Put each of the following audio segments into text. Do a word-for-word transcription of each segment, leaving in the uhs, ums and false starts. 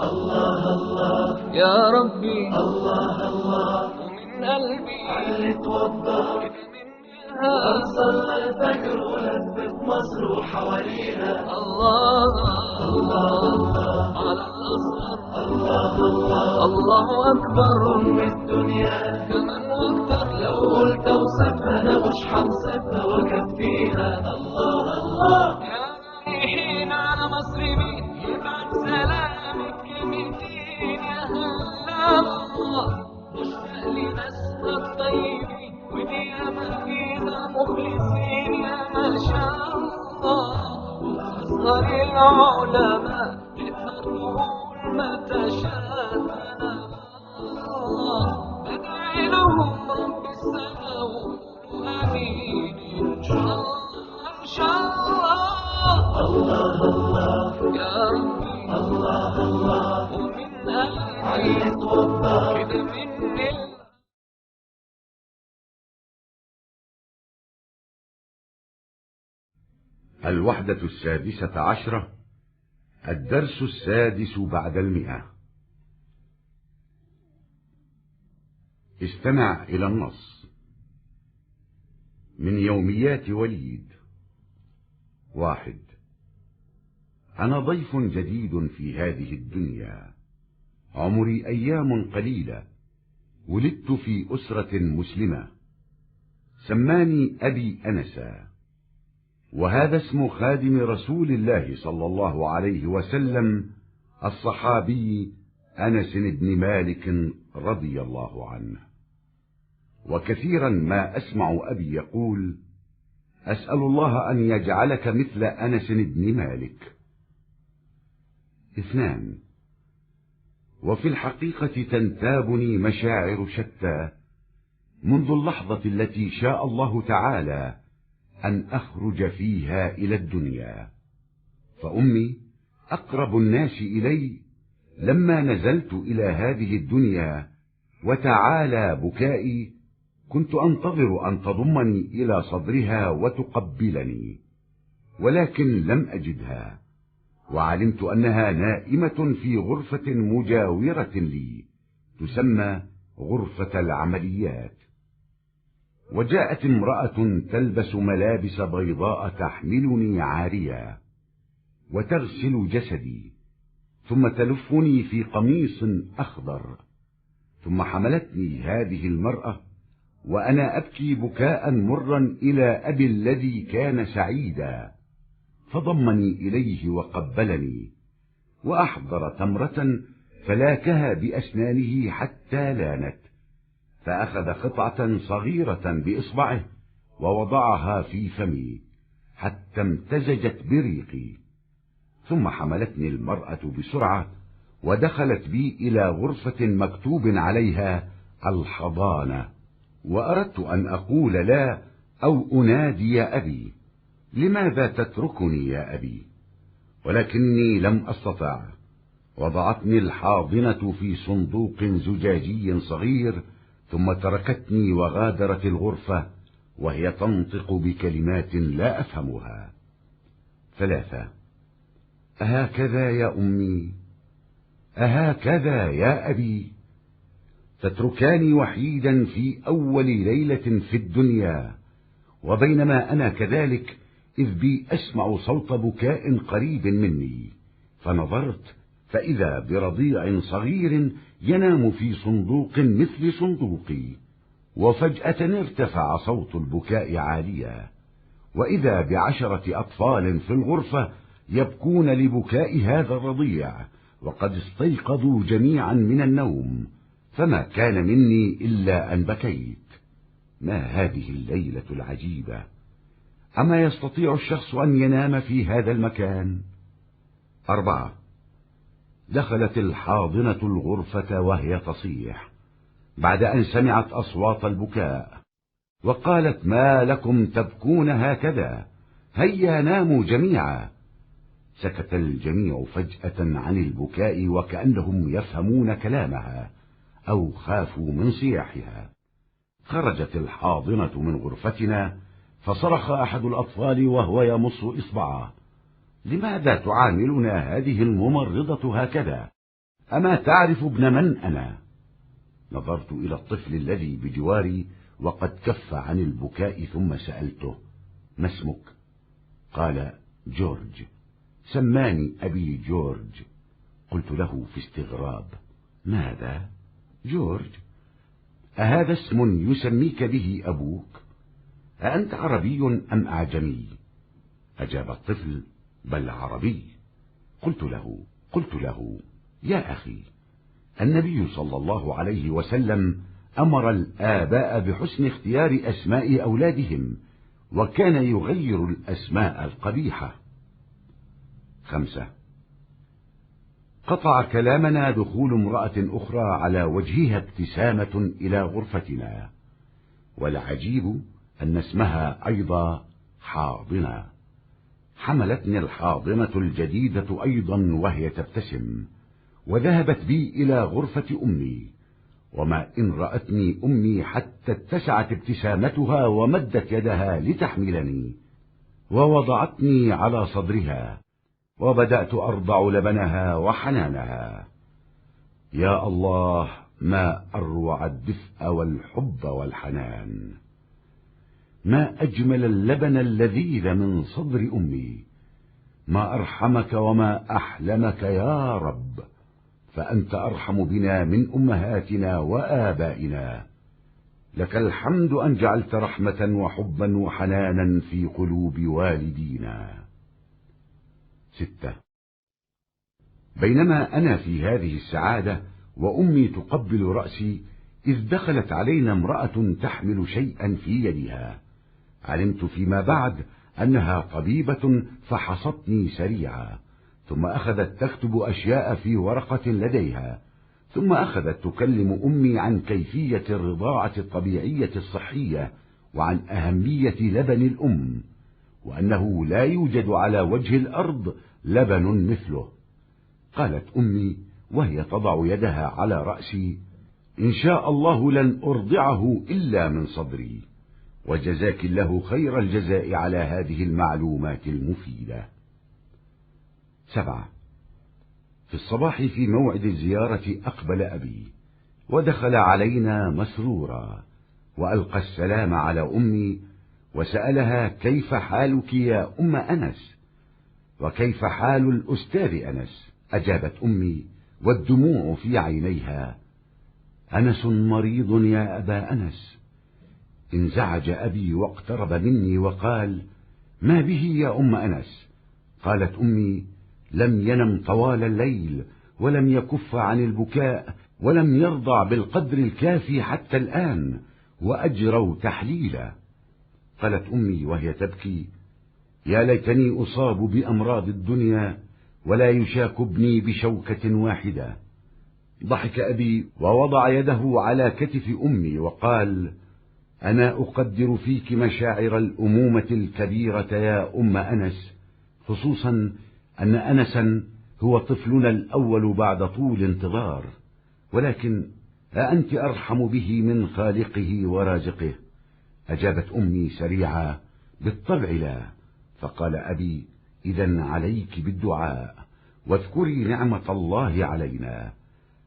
الله الله يا ربي، الله الله، ومن قلبي علي توضى. أصلى الفجر ولف في مصر وحواليها. الله الله على الأزهر. الله الله، الله أكبر. أم الدنيا كمان أكتر. لو قلت أوصفها أنا مش حنصفها وأكفيها. الله الله. يا رايحين على مصر مين يبعت سلامك كلمتين يا هلا الله. مشتاق لناسنا الطيبين ودي أمانينا مخلصين يا ما شاء الله. وأصغر العلماء تقدر تقول ما تشاء الله. بدعي لهم رب السماوات. آمين إن شاء الله، إن شاء الله. الله الله يا ربي، الله الله. ومن قلبي علي توضى. كده من ال- الوحدة السادسة عشرة، الدرس السادس بعد المئة. استمع إلى النص من يوميات وليد. واحد. أنا ضيف جديد في هذه الدنيا، عمري أيام قليلة، ولدت في أسرة مسلمة، سماني أبي أنسا، وهذا اسم خادم رسول الله صلى الله عليه وسلم الصحابي أنس بن مالك رضي الله عنه. وكثيرا ما أسمع أبي يقول: أسأل الله أن يجعلك مثل أنس بن مالك. اثنان. وفي الحقيقة تنتابني مشاعر شتى منذ اللحظة التي شاء الله تعالى أن أخرج فيها إلى الدنيا، فأمي أقرب الناس إلي، لما نزلت إلى هذه الدنيا وتعالى بكائي، كنت أنتظر أن تضمني إلى صدرها وتقبلني، ولكن لم أجدها، وعلمت أنها نائمة في غرفة مجاورة لي تسمى غرفة العمليات. وجاءت امرأة تلبس ملابس بيضاء تحملني عاريا وتغسل جسدي، ثم تلفني في قميص أخضر، ثم حملتني هذه المرأة وأنا أبكي بكاء مرا إلى أبي الذي كان سعيدا، فضمني إليه وقبلني، وأحضر تمرة فلاكها بأسنانه حتى لانت، فأخذ قطعة صغيرة بإصبعه ووضعها في فمي حتى امتزجت بريقي، ثم حملتني المرأة بسرعة ودخلت بي إلى غرفة مكتوب عليها الحضانة، وأردت أن أقول لا أو أنادي أبي، لماذا تتركني يا أبي؟ ولكني لم أستطع، وضعتني الحاضنة في صندوق زجاجي صغير، ثم تركتني وغادرت الغرفة وهي تنطق بكلمات لا أفهمها. ثلاثة. أهكذا يا أمي؟ أهكذا يا أبي؟ تتركاني وحيدا في أول ليلة في الدنيا، وبينما أنا كذلك إذ بي أسمع صوت بكاء قريب مني، فنظرت فإذا برضيع صغير ينام في صندوق مثل صندوقي، وفجأة ارتفع صوت البكاء عاليا، وإذا بعشرة أطفال في الغرفة يبكون لبكاء هذا الرضيع، وقد استيقظوا جميعا من النوم، فما كان مني إلا أن بكيت. ما هذه الليلة العجيبة؟ أما يستطيع الشخص أن ينام في هذا المكان؟ أربعة. دخلت الحاضنة الغرفة وهي تصيح بعد أن سمعت أصوات البكاء، وقالت: ما لكم تبكون هكذا؟ هيا ناموا جميعا. سكت الجميع فجأة عن البكاء وكأنهم يفهمون كلامها أو خافوا من صياحها. خرجت الحاضنة من غرفتنا، فصرخ أحد الأطفال وهو يمص إصبعه: لماذا تعاملنا هذه الممرضة هكذا؟ أما تعرف ابن من أنا؟ نظرت إلى الطفل الذي بجواري وقد كف عن البكاء ثم سألته: ما اسمك؟ قال: جورج. سماني أبي جورج. قلت له في استغراب: ماذا؟ جورج؟ أهذا اسم يسميك به أبوك؟ أأنت عربي أم أعجمي؟ أجاب الطفل: بل عربي. قلت له، قلت له: يا أخي، النبي صلى الله عليه وسلم أمر الآباء بحسن اختيار أسماء أولادهم، وكان يغير الأسماء القبيحة. خمسة. قطع كلامنا دخول امرأة أخرى على وجهها ابتسامة إلى غرفتنا، والعجيب أن اسمها أيضا حاضنة. حملتني الحاضنة الجديدة أيضا وهي تبتسم، وذهبت بي إلى غرفة أمي، وما إن رأتني أمي حتى اتسعت ابتسامتها ومدت يدها لتحملني، ووضعتني على صدرها، وبدأت أرضع لبنها وحنانها. يا الله، ما أروع الدفء والحب والحنان! ما أجمل اللبن اللذيذ من صدر أمي! ما أرحمك وما أحلمك يا رب، فأنت أرحم بنا من أمهاتنا وآبائنا. لك الحمد أن جعلت رحمة وحبا وحنانا في قلوب والدينا. ستة. بينما أنا في هذه السعادة وأمي تقبل رأسي، إذ دخلت علينا امرأة تحمل شيئا في يدها. علمت فيما بعد أنها طبيبة، فحصتني سريعا، ثم أخذت تكتب أشياء في ورقة لديها، ثم أخذت تكلم أمي عن كيفية الرضاعة الطبيعية الصحية، وعن أهمية لبن الأم، وأنه لا يوجد على وجه الأرض لبن مثله. قالت أمي وهي تضع يدها على رأسي: إن شاء الله لن أرضعه إلا من صدري، وجزاك الله خير الجزاء على هذه المعلومات المفيدة. سبعة. في الصباح في موعد الزيارة أقبل أبي، ودخل علينا مسرورا، وألقى السلام على أمي، وسألها: كيف حالك يا أم أنس؟ وكيف حال الأستاذ أنس؟ أجابت أمي والدموع في عينيها: أنس مريض يا أبا أنس. انزعج أبي واقترب مني وقال: ما به يا أم أنس؟ قالت أمي: لم ينم طوال الليل، ولم يكف عن البكاء، ولم يرضع بالقدر الكافي حتى الآن، وأجروا تحليلا. قالت أمي وهي تبكي: يا ليتني أصاب بأمراض الدنيا ولا يشاك ابني بشوكة واحدة. ضحك أبي ووضع يده على كتف أمي وقال: أنا أقدر فيك مشاعر الأمومة الكبيرة يا أم أنس، خصوصا أن أنسا هو طفلنا الأول بعد طول انتظار، ولكن أأنت أرحم به من خالقه ورازقه؟ أجابت أمي سريعا: بالطبع لا. فقال أبي: إذن عليك بالدعاء، واذكري نعمة الله علينا،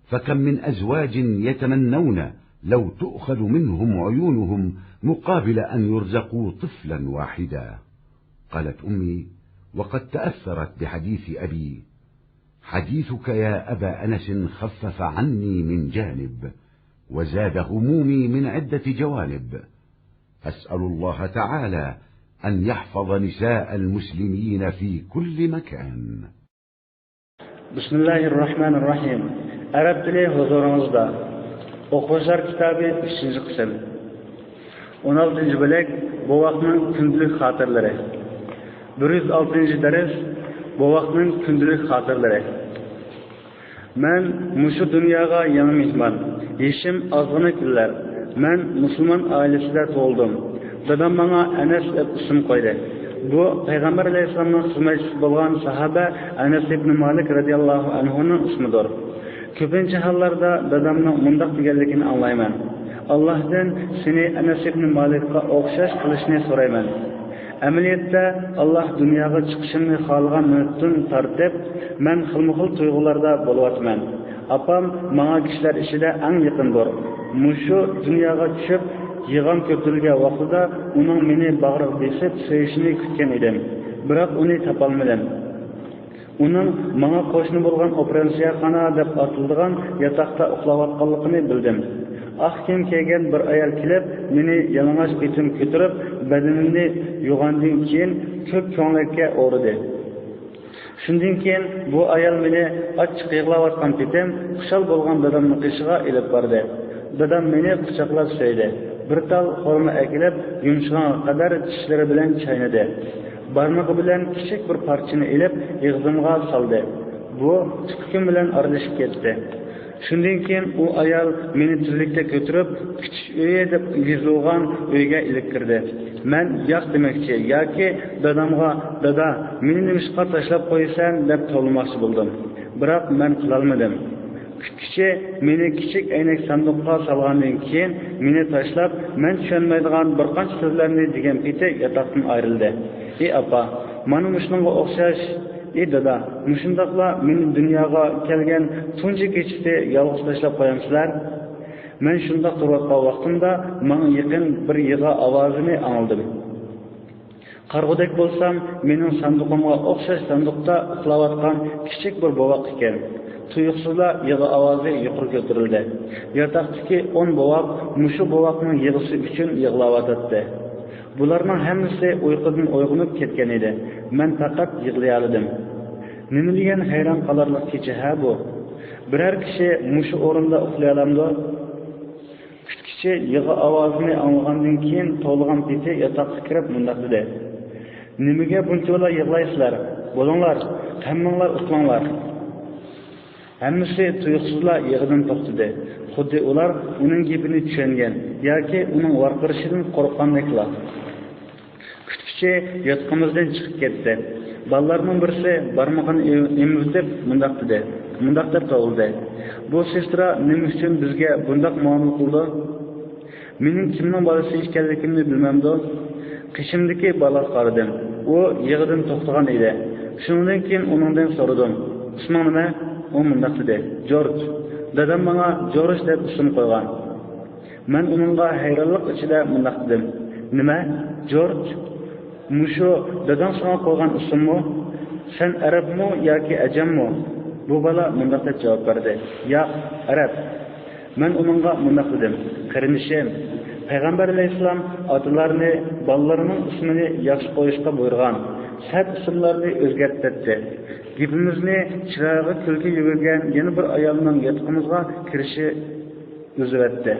فكم من أزواج يتمنون لو تؤخذ منهم عيونهم مقابل أن يرزقوا طفلا واحدا. قالت أمي وقد تأثرت بحديث أبي: حديثك يا أبا أنس خفف عني من جانب، وزاد همومي من عدة جوانب. أسأل الله تعالى أن يحفظ نساء المسلمين في كل مكان. بسم الله الرحمن الرحيم. ئەرەب تىلى ھۇزۇرىڭىزدا. ئوقۇغۇچىلار كىتابى، ئۈچىنچى قىسىم. ئون ئالتىنچى بۆلەك، بوۋاقنىڭ كۈندىلىك خاتىرىلىرى. بىر يۈز ئالتىنچى دەرس، بوۋاقنىڭ كۈندىلىك خاتىرىلىرى. مەن مۇشۇ دۇنياغا يېڭى مېھمان. يېشىم ئازغىنە كۈنلەر. مەن مۇسۇلمان ئائىلىسىدە تۇغۇلدۇم. دادام ماڭا ئەنەس دەپ ئىسىم قويدى. بۇ پەيغەمبەر ئەلەيھىسسالامنىڭ خىزمەتچىسى بولغان ساھابە ئەنەس ئىبنى مالىك رەزىياللاھۇ ئەنھۇنىڭ ئىسمىدۇر. كۆپىنچە ھاللاردا دادامنىڭ مۇنداق دېگەنلىكىنى ئاڭلايمەن: ئاللاھتىن سېنى ئەنەس ئىبنى مالىكقا ئوخشاش قىلىشنى سورايمەن. ئەمەلىيەتتە، ئاللاھ دۇنياغا چىقىشىمنى خالىغان مىنۇتتىن تارتىپ، مەن خىلمۇخىل تۇيغۇلاردا بولۇۋاتىمەن. ئاپام ماڭا كىشىلەر ئىچىدە ئەڭ يېقىندۇر. مۇشۇ دۇنياغا چۈشۈپ، يىغام كۆتۈرۈلگەن ۋاقتىدا ئۇنىڭ مېنى باغرىغا بېسىپ سۆيۈشىنى كۈتكەن ئىدىم. بىراق ئۇنى تاپالمىدىم. ئۇنىڭ ماڭا قوشنا بولغان ئوپېراتسىيەخانا دەپ ئاتىلىدىغان ياتاقتا ئۇخلاۋاتقانلىقىنى بىلدىم. ئاق كىيىم كىيگەن بىر ئايال كېلىپ، مېنى يالىڭاچ پېتىم كۆتۈرۈپ، بەدىنىمنى يۇغاندىن كېيىن، كۆك كۆڭلەككە ئورىدى. شۇندىن كېيىن بۇ ئايال مېنى ئاچچىق يىغلاۋاتقان پېتىم خۇشال بولغان دادامنىڭ قېشىغا ئېلىپ باردى. دادام مېنى قۇچاقلاپ سۆيدى. بىر تال خورما ئەكېلىپ، يۇمشىغانغا قەدەر چىشلىرى بىلەن چاينىدى. بارمىقى بىلەن كىچىك بىر پارچىنى ئېلىپ، ئېغىزىمغا سالدى. بۇ تۇپىقىم بىلەن ئارىلىشىپ كەتتى. شۇندىن كېيىن ئۇ ئايال مېنى تۈزلۈكتە كۆتۈرۈپ، كۈتۈش ئۆيى دەپ يېزىلغان ئۆيگە ئېلىپ كىردى. مەن ياق دېمەكچى ياكى دادامغا، «دادا، مېنى نېمىشقا تاشلاپ قويىسەن؟» دەپ توۋلىماقچى بولدۇم. بىراق مەن قىلالمىدىم. كۈتكۈچى مېنى كىچىك ئەينەك ساندۇققا سالغاندىن كېيىن، مېنى تاشلاپ، مەن چۈشەنمەيدىغان بىر قانچە سۆزلەرنى دېگەن پېتى ياتاقتىن ئايرىلدى. ئى ئاپا، مانا مۇشۇنىڭغا ئوخشاش. ئى دادا، مۇشۇنداقلا مېنى دۇنياغا كەلگەن تۇنجى كېچىسى يالغۇز تاشلاپ قويامسىلەر؟ مەن شۇنداق تۇرۇۋاتقان ۋاقتىمدا ماڭا يېقىن بىر يىغا ئاۋازىنى ئاڭلىدىم. قارىغۇدەك بولسام، مېنىڭ ساندۇقۇمغا ئوخشاش ساندۇقتا ئۇخلاۋاتقان كىچىك بىر بوۋاق ئىكەن. تۇيۇقسىزلا يىغا ئاۋازى يۇقىرى كۆتۈرۈلدى. ياتاقتىكى ئون بوۋاق مۇشۇ بوۋاقنىڭ يىغىسى ئۈچۈن يىغلاۋاتاتتى. بۇلارنىڭ ھەممىسى ئۇيقۇدىن ئويغىنىپ كەتكەن ئىدى. مەن پەقەت يىغلىيالىدىم. نېمە دېگەن ھەيران قالارلىق كېچە ھە بۇ! بىرەر كىشى مۇشۇ ئورۇندا ئۇخلىيالامدۇ؟ كۈتكۈچى يىغا ئاۋازىنى ئاڭلىغاندىن كېيىن توۋلىغان پېتى ياتاققا كىرىپ مۇنداق دېدى: «نېمىگە بۇنچىۋالا يىغلايسىلەر؟ بولۇڭلار، ھەممىڭلار ئۇخلاڭلار.» ھەممىسى تۇيۇقسىزلا يىغىدىن توختىدى. خۇددى ئۇلار ئۇنىڭ گېپىنى چۈشەنگەن ياكى ئۇنىڭ ۋارقىرىشىدىن قورققاندەكلا. كۈتكۈچى ياتىقىمىزدىن چىقىپ كەتتى. بالىلارنىڭ بىرسى بارمىقىنى ئېم-، ئېمىۋېتىپ مۇنداق دېدى، مۇنداق دەپ توۋلىدى: «بۇ سېسترا نېمە ئۈچۈن بىزگە بۇنداق مۇئامىلە قىلىدۇ؟ مېنىڭ كىمنىڭ بالىسى ئىكەنلىكىمنى بىلمەمدۇ؟» قېشىمدىكى بالىغا قارىدىم. ئۇ يىغىدىن توختىغان ئىدى. شۇنىڭدىن كېيىن ئۇنىڭدىن سورىدىم: «ئىسمىڭ نېمە؟» ئۇ مۇنداق دېدى: «جورج. دادام ماڭا جورج دەپ ئىسىم قويغان.» مەن ئۇنىڭغا ھەيرانلىق ئىچىدە مۇنداق دېدىم: «نېمە؟ جورج؟ مۇشۇ داداڭ ساڭا قويغان ئىسىممۇ؟ سەن ئەرەبمۇ ياكى ئەجەممۇ؟» بۇ بالا مۇنداق دەپ جاۋاب بەردى: «ياق، ئەرەب.» مەن ئۇنىڭغا مۇنداق دېدىم: «قېرىندىشىم، پەيغەمبەر ئەلەيھىسسالام ئاتىلارنى بالىلىرىنىڭ ئىسمىنى ياخشى قويۇشقا بۇيرۇغان، سەت ئىسىملارنى ئۆزگەرتەتتى. گېپىمىزنى چىرايىغا كۈلكە يۈگۈرگەن يەنە بىر ئايالنىڭ ياتىقىمىزغا كىرىشى ئۈزۈۋەتتى.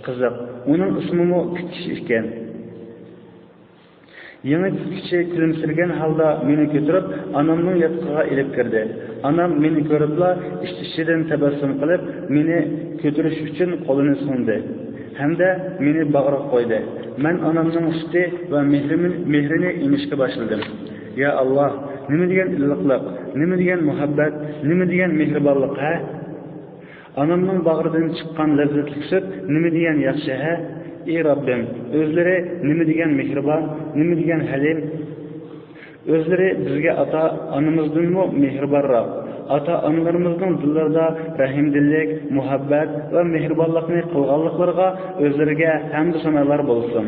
قىزىق، ئۇنىڭ ئىسمىمۇ كۈتكۈچى ئىكەن.» يېڭى كۈتكۈچى كۈلۈمسىرىگەن ھالدا مېنى كۆتۈرۈپ، ئانامنىڭ ياتىقىغا ئېلىپ كىردى. ئانام مېنى كۆرۈپلا ئىچ-ئىچىدىن تەبەسسۇم قىلىپ، مېنى كۆتۈرۈش ئۈچۈن قولىنى سۇندى ھەمدە مېنى باغرىغا قويدى. مەن ئانامنىڭ سۈتى ۋە مېھرىمى-، مېھرىنى ئېمىشكە باشلىدىم. يا ئاللا، نېمە دېگەن ئىللىقلىق، نېمە دېگەن مۇھەببەت، نېمە دېگەن مېھرىبانلىق ھە! ئانامنىڭ باغرىدىن چىققان لەززەتلىك سۈت نېمە دېگەن ياخشى ھە! ئى رەببىم، ئۆزلىرى نېمە دېگەن مېھرىبان، نېمە دېگەن ھەلىم! ئۆزلىرى بىزگە ئاتا-ئانىمىزدىنمۇ مېھرىبانراق، ئاتا-ئانىلىرىمىزنىڭ دىللىرىدا رەھىمدىللىك، مۇھەببەت ۋە مېھرىبانلىقنى قىلغانلىقلىرىغا ئۆزلىرىگە ھەمدۇ سانالار بولسۇن.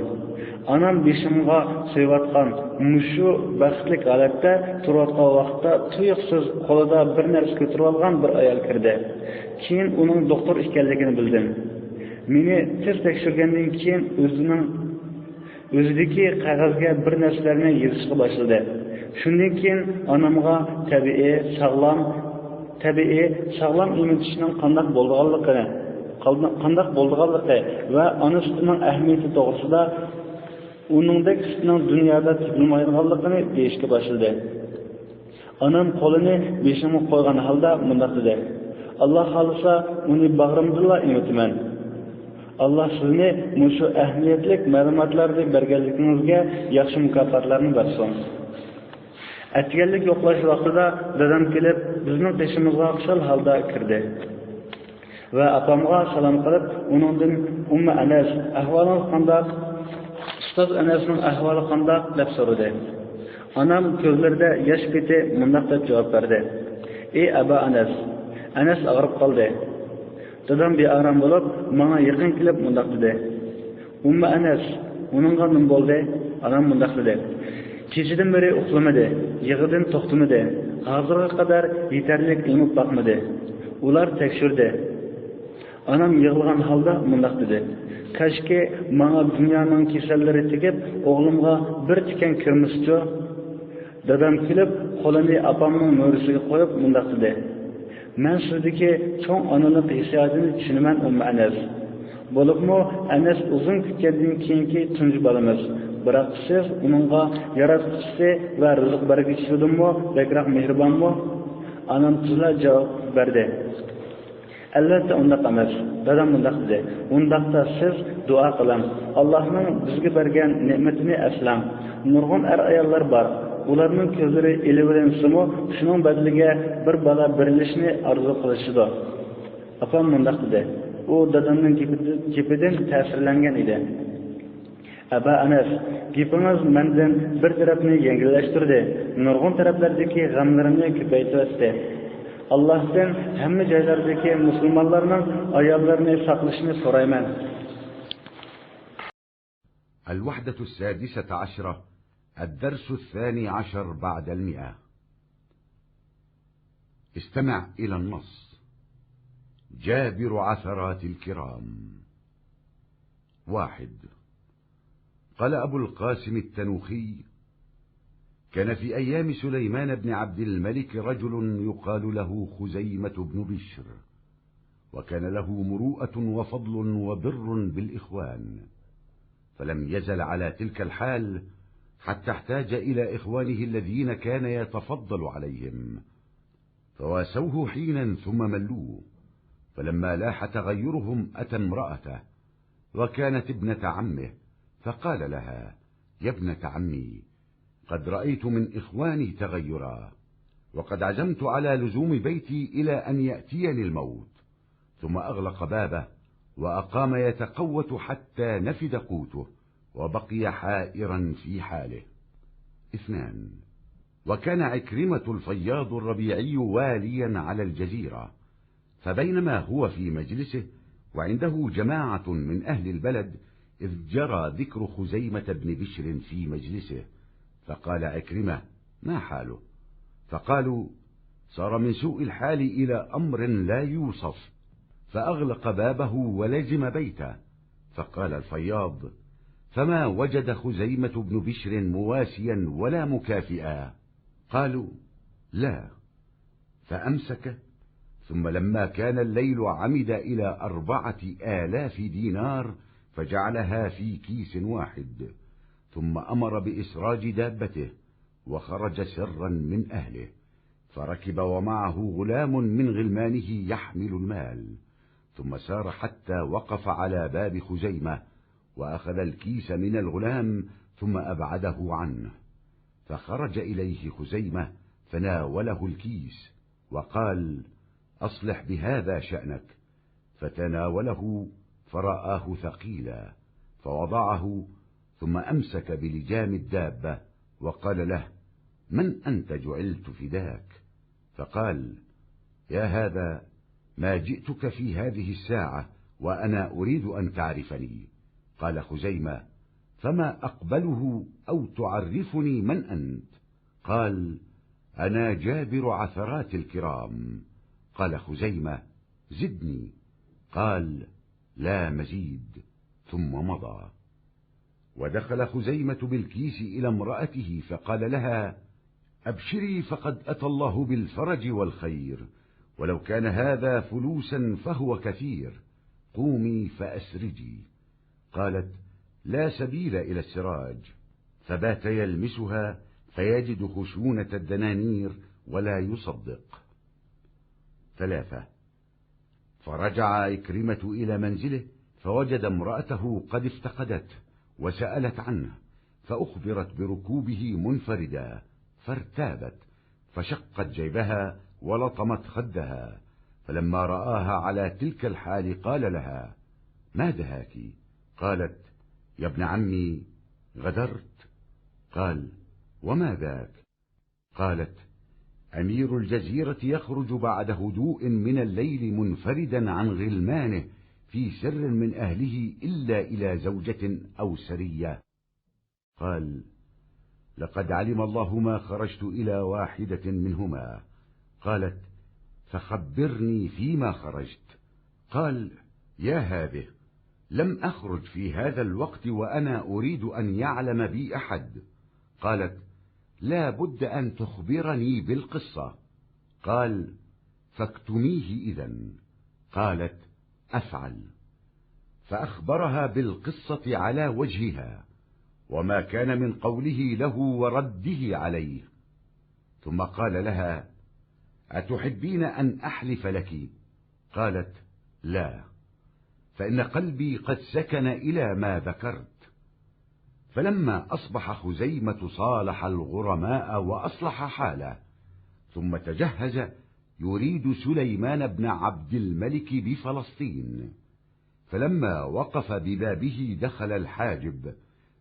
ئانام بېشىمغا سۆيۈۋاتقان مۇشۇ بەختلىك ھالەتتە تۇرۇۋاتقان ۋاقىتتا تۇيۇقسىز قولىدا بىر نەرسە كۆتۈرۈۋالغان بىر ئايال كىردى. كېيىن ئۇنىڭ دوختۇر ئىكەنلىكىنى بىلدىم. مېنى تېز تەكشۈرگەندىن كېيىن ئۆزىنىڭ، ئۆزىدىكى قەغەزگە بىر نەرسىلەرنى يېزىشقا باشلىدى. شۇندىن كېيىن ئانامغا تەبىئىي، ساغلام، تەبىئىي، ساغلام ئېمىتىشنىڭ قانداق بولىدىغانلىقىنى، قانداق بولىدىغانلىقى ۋە ئانا سۈتىنىڭ ئەھمىيىتى توغرىسىدا، ئۇنىڭدەك سۈتنىڭ دۇنيادا تېپىلمايدىغانلىقىنى دېيىشكە باشلىدى. ئانام قولىنى بېشىمغا قويغان ھالدا مۇنداق دېدى: «ئاللا خالىسا، ئۇنى باغرىمدىنلا ئېمىتىمەن. ئاللا سىزنى مۇشۇ ئەھمىيەتلىك مەلۇماتلارنى بەرگەنلىكىڭىزگە ياخشى مۇكاپاتلارنى بەرسۇن.» ئەتىگەنلىك يوقلاش ۋاقتىدا دادام كېلىپ، بىزنىڭ قېشىمىزغا خۇشال ھالدا كىردى ۋە ئاپامغا سالام قىلىپ، ئۇنىڭدىن: «ئۇممۇ ئەنەس، ئەھۋالىڭىز قانداق؟ ئۇستاز ئەنەسنىڭ ئەھۋالى قانداق؟» دەپ سورىدى. ئانام كۆزلىرىدە ياش پېتى مۇنداق دەپ جاۋاب بەردى: «ئى ئەبا ئەنەس، ئەنەس ئاغرىپ قالدى. دادام بىئارام بولۇپ، ماڭا يېقىن كېلىپ مۇنداق دېدى: «ئۇممۇ ئەنەس، ئۇنىڭغا نېمە بولدى؟» ئانام مۇنداق دېدى: «كېچىدىن بېرى ئۇخلىمىدى، يىغىدىن توختىمىدى، ھازىرغا قەدەر يېتەرلىك ئېمىپ باقمىدى. ئۇلار تەكشۈردى.» ئانام يىغلىغان ھالدا مۇنداق دېدى: «كاشكى، ماڭا دۇنيانىڭ كېسەللىرى تېگىپ، ئوغلۇمغا بىر تىكەن كىرمىسىچۇ؟» دادام كۈلۈپ، قولىنى ئاپامنىڭ مۈرىسىگە قويۇپ مۇنداق دېدى: «مەن سىزدىكى چوڭ ئانىلىق ھېسسىياتىنى چۈشىنىمەن، ئۇممۇ ئەنەس. بولۇپمۇ ئەنەس ئۇزۇن كۈتكەندىن كېيىنكى تۇنجى بالىمىز. بىراق سىز ئۇنىڭغا ياراتقۇچىسى ۋە رىزىق بەرگۈچىسىدىنمۇ بەكرەك مېھرىبانمۇ؟» ئانام تېزلا جاۋاب بەردى: «ئەلۋەتتە ئۇنداق ئەمەس.» دادام مۇنداق دېدى: «ئۇنداقتا سىز دۇئا قىلىڭ، ئاللاھنىڭ بىزگە بەرگەن نېمىتىنى ئەسلەڭ. نۇرغۇن ئەر-ئاياللار بار، ئۇلارنىڭ كۆزلىرى ئېلىۋېلىنسىمۇ، شۇنىڭ بەدىلىگە بىر بالا بېرىلىشىنى ئارزۇ قىلىشىدۇ.» ئاپام مۇنداق دېدى، ئۇ دادامنىڭ گېپىدىن، گېپىدىن تەسىرلەنگەن ئىدى: «ئەبا ئەنەس، گېپىڭىز مەندىن بىر تەرەپنى يەڭگىللەشتۈردى، نۇرغۇن تەرەپلەردىكى غەملىرىمنى كۆپەيتىۋەتتى. ئاللاھتىن ھەممە جايلاردىكى مۇسۇلمانلارنىڭ ئاياللىرىنى ساقلىشىنى سورايمەن.» الوحدة السادسة عشرة، الدرس الثاني عشر بعد المائة. استمع إلى النص. جابر عثرات الكرام. واحد. قال أبو القاسم التنوخي: كان في أيام سليمان بن عبد الملك رجل يقال له خزيمة بن بشر، وكان له مروءة وفضل وبر بالإخوان، فلم يزل على تلك الحال حتى احتاج إلى إخوانه الذين كان يتفضل عليهم، فواسوه حينا ثم ملوه، فلما لاح تغيرهم أتى امرأته، وكانت ابنة عمه، فقال لها: يا ابنة عمي، قد رأيت من إخواني تغيرا، وقد عزمت على لزوم بيتي إلى أن يأتيني الموت. ثم أغلق بابه وأقام يتقوت حتى نفد قوته، وبقي حائرا في حاله. اثنان. وكان عكرمة الفياض الربيعي واليا على الجزيرة، فبينما هو في مجلسه وعنده جماعة من أهل البلد، إذ جرى ذكر خزيمة بن بشر في مجلسه، فقال عكرمة: ما حاله؟ فقالوا: صار من سوء الحال إلى أمر لا يوصف، فأغلق بابه ولزم بيته. فقال الفياض: فما وجد خزيمة بن بشر مواسيا ولا مكافئا؟ قالوا: لا. فأمسك، ثم لما كان الليل عمد إلى أربعة آلاف دينار، فجعلها في كيس واحد، ثم أمر بإسراج دابته، وخرج سرا من أهله، فركب ومعه غلام من غلمانه يحمل المال، ثم سار حتى وقف على باب خزيمة، وأخذ الكيس من الغلام، ثم أبعده عنه، فخرج إليه خزيمة فناوله الكيس، وقال: أصلح بهذا شأنك. فتناوله فرآه ثقيلا، فوضعه، ثم أمسك بلجام الدابة وقال له: من أنت جعلت فداك؟ فقال: يا هذا، ما جئتك في هذه الساعة وأنا أريد أن تعرفني. قال خزيمة: فما أقبله أو تعرفني من أنت؟ قال: أنا جابر عثرات الكرام. قال خزيمة: زدني. قال: لا مزيد. ثم مضى. ودخل خزيمة بالكيس إلى امرأته فقال لها: أبشري، فقد أتى الله بالفرج والخير، ولو كان هذا فلوسا فهو كثير، قومي فأسرجي. قالت: لا سبيل إلى السراج. فبات يلمسها فيجد خشونة الدنانير ولا يصدق. ثلاثة. فرجع عكرمة إلى منزله فوجد امرأته قد افتقدته وسألت عنه، فأخبرت بركوبه منفردا، فارتابت، فشقت جيبها ولطمت خدها، فلما رآها على تلك الحال قال لها: ما دهاك؟ قالت: يا ابن عمي، غدرت. قال: وما ذاك؟ قالت: أمير الجزيرة يخرج بعد هدوء من الليل منفردا عن غلمانه في سر من أهله إلا إلى زوجة أو سرية. قال: لقد علم الله ما خرجت إلى واحدة منهما. قالت: فخبرني فيما خرجت. قال: يا هذه، لم أخرج في هذا الوقت وأنا أريد أن يعلم بي أحد. قالت: لا بد أن تخبرني بالقصة. قال: فاكتميه إذن. قالت: أفعل. فأخبرها بالقصة على وجهها، وما كان من قوله له ورده عليه. ثم قال لها: أتحبين أن أحلف لك؟ قالت: لا، فإن قلبي قد سكن إلى ما ذكرت. فلما أصبح خزيمة صالح الغرماء وأصلح حاله، ثم تجهز يريد سليمان بن عبد الملك بفلسطين. فلما وقف ببابه دخل الحاجب،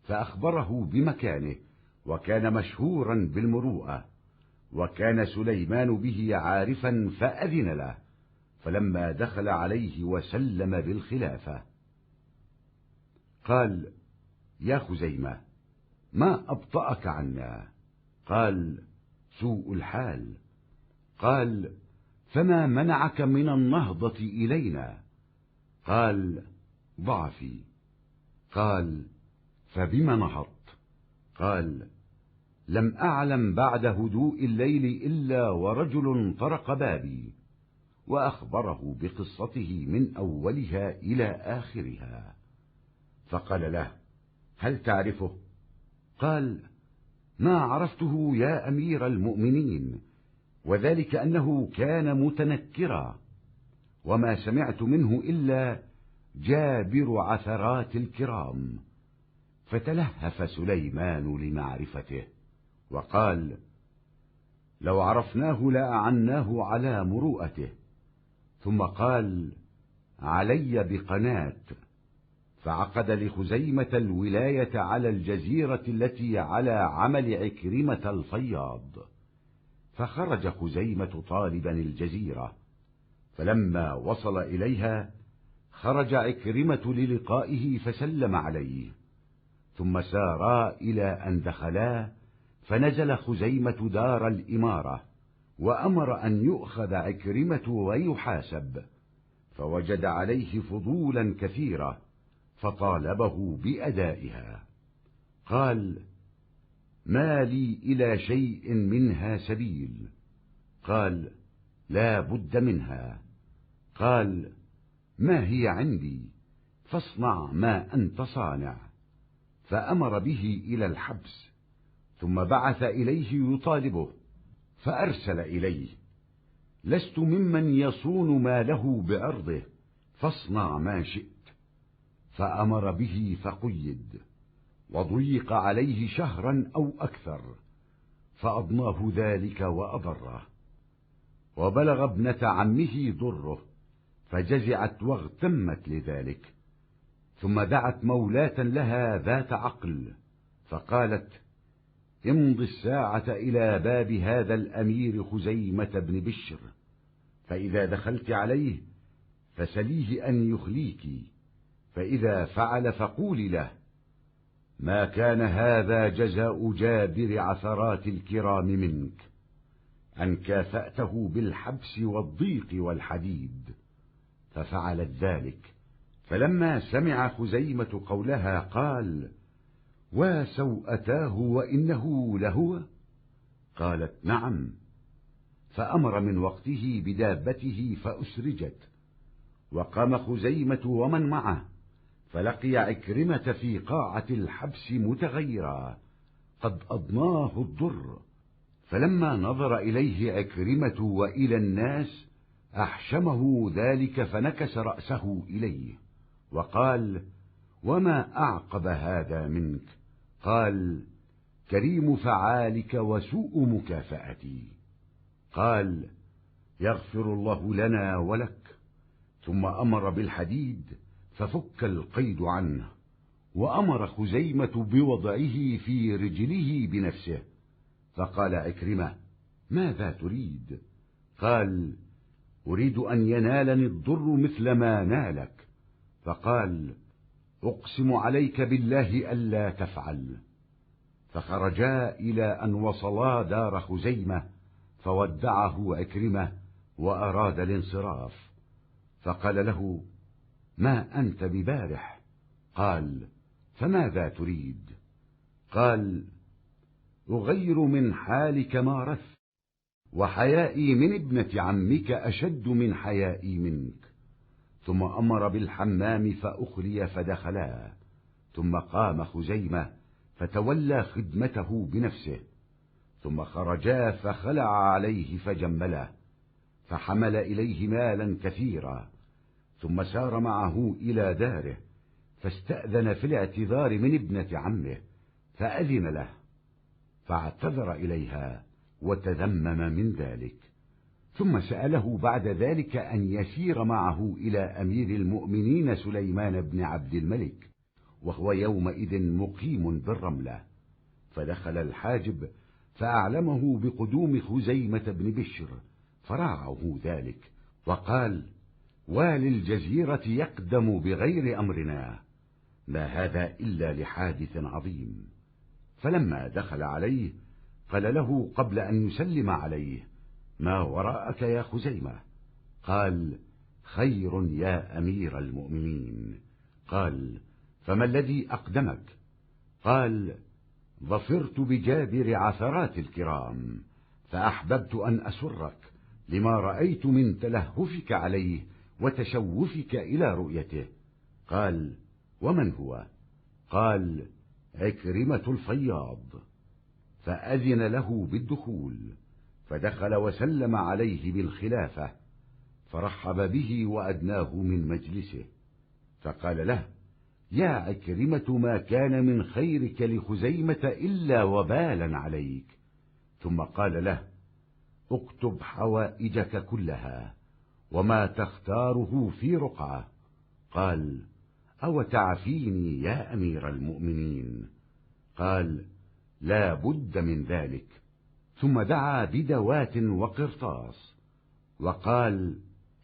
فأخبره بمكانه، وكان مشهورا بالمروءة، وكان سليمان به عارفا فأذن له، فلما دخل عليه وسلم بالخلافة. قال: يا خزيمة، ما أبطأك عنا؟ قال: سوء الحال. قال: فما منعك من النهضة إلينا؟ قال: ضعفي. قال: فبم نهضت؟ قال: لم أعلم بعد هدوء الليل إلا ورجل طرق بابي، وأخبره بقصته من أولها إلى آخرها، فقال له: هل تعرفه؟ قال: ما عرفته يا أمير المؤمنين، وذلك أنه كان متنكرا، وما سمعت منه إلا جابر عثرات الكرام. فتلهف سليمان لمعرفته، وقال: لو عرفناه لأعناه على مروءته. ثم قال: علي بقناة. فعقد لخزيمة الولاية على الجزيرة التي على عمل عكرمة الفياض. فخرج خزيمة طالبا الجزيرة، فلما وصل إليها خرج عكرمة للقائه فسلم عليه، ثم سارا إلى أن دخلا، فنزل خزيمة دار الإمارة، وأمر أن يؤخذ عكرمة ويحاسب، فوجد عليه فضولا كثيرة، فطالبه بأدائها. قال: ما لي إلى شيء منها سبيل. قال: لا بد منها. قال: ما هي عندي، فاصنع ما أنت صانع. فأمر به إلى الحبس، ثم بعث إليه يطالبه، فأرسل إليه: لست ممن يصون ماله بعرضه، فاصنع ما شئت. فأمر به فقيد، وضيق عليه شهرا أو أكثر، فأضناه ذلك وأضره. وبلغ ابنة عمه ضره، فجزعت واغتمت لذلك، ثم دعت مولاة لها ذات عقل، فقالت: امض الساعة إلى باب هذا الأمير خزيمة بن بشر، فإذا دخلت عليه فسليه أن يخليك، فإذا فعل فقولي له: ما كان هذا جزاء جابر عثرات الكرام منك، أن كافأته بالحبس والضيق والحديد. ففعلت ذلك. فلما سمع خزيمة قولها قال: وسوءتاه وإنه لهو؟ قالت: نعم. فأمر من وقته بدابته فأسرجت، وقام خزيمة ومن معه، فلقي عكرمة في قاعة الحبس متغيرا، قد أضناه الضر. فلما نظر إليه عكرمة وإلى الناس أحشمه ذلك، فنكس رأسه إليه وقال: وما أعقب هذا منك؟ قال: كريم فعالك وسوء مكافأتي. قال: يغفر الله لنا ولك. ثم أمر بالحديد ففك القيد عنه، وأمر خزيمة بوضعه في رجله بنفسه. فقال عكرمة: ماذا تريد؟ قال: أريد أن ينالني الضر مثل ما نالك. فقال: أقسم عليك بالله ألا تفعل. فخرجا إلى أن وصلا دار خزيمة، فودعه عكرمة وأراد الانصراف، فقال له: ما أنت ببارح؟ قال: فماذا تريد؟ قال: أغير من حالك ما رث، وحيائي من ابنة عمك أشد من حيائي منك. ثم أمر بالحمام فأخلي فدخلا، ثم قام خزيمة فتولى خدمته بنفسه، ثم خرجا فخلع عليه فجمله، فحمل إليه مالا كثيرا، ثم سار معه إلى داره، فاستأذن في الاعتذار من ابنة عمه، فأذن له، فاعتذر إليها وتذمم من ذلك، ثم سأله بعد ذلك أن يسير معه إلى أمير المؤمنين سليمان بن عبد الملك، وهو يومئذ مقيم بالرملة، فدخل الحاجب فأعلمه بقدوم خزيمة بن بشر، فراعه ذلك، وقال: والي الجزيرة يقدم بغير أمرنا، ما هذا إلا لحادث عظيم. فلما دخل عليه قال له قبل أن يسلم عليه: ما وراءك يا خزيمة؟ قال: خير يا أمير المؤمنين. قال: فما الذي أقدمك؟ قال: ظفرت بجابر عثرات الكرام، فأحببت أن أسرك لما رأيت من تلهفك عليه وتشوفك إلى رؤيته. قال: ومن هو؟ قال: عكرمة الفياض. فأذن له بالدخول، فدخل وسلم عليه بالخلافة، فرحب به وأدناه من مجلسه، فقال له: يا عكرمة، ما كان من خيرك لخزيمة إلا وبالا عليك. ثم قال له: اكتب حوائجك كلها وما تختاره في رقعة. قال: أو تعفيني يا أمير المؤمنين؟ قال: لا بد من ذلك. ثم دعا بدواة وقرطاس، وقال: